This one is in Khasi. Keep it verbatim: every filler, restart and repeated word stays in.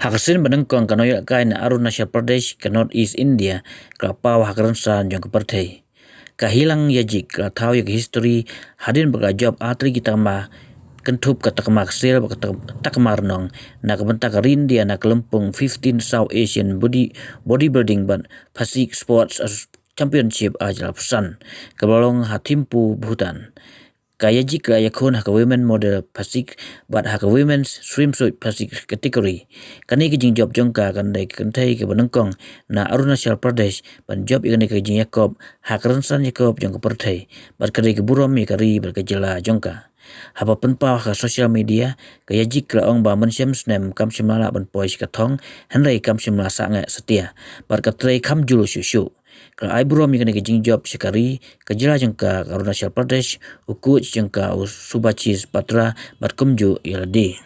Ha ka sien ba nyngkong, ka nongïalehkai na Arunachal Pradesh, ka North East India, ka la paw ha ka rynsan jong ka pyrthei. Ka Hilang Yajik ka la thaw ïa ka histori hadien ba ka la jop artylli ki takma, kynthup ka takma ksiar bad ka tak-, takma rnong, na ka bynta ka ri India na ka lympung fifteen South Asian Body, Bodybuilding bad Physique Sports As-, Championship ar hajar arphew san, kaba la long ha Thimphu, Bhutan. Ka Yajik ka la ïakhun ha ka Women Model Physique bad ha ka Women's Swimsuit Physique category. Kane ka jingjop jong ka kan dei ka kynthei kaba nyngkong na Arunachal Pradesh ban jop ïa kane ka jingïakob ha ka rynsan ïakob jong ka pyrthei, bad ka dei ka burom ïa ka ri bad ka jylla jong ka. Haba pynpaw ha ka social media, ka Yajik ka la ong ba mynshem snem kam shym la lah ban poi sha ka thong, hynrei kam shym la sangeh satia, bad ka trei kham jur shuh shuh. Ka la ai burom ïa kane ka jingjop sha ka ri, ka jylla jong ka, ka Arunachal Pradesh, u coach jong ka u Subhashish Patra, bad kumjuh ïa lade.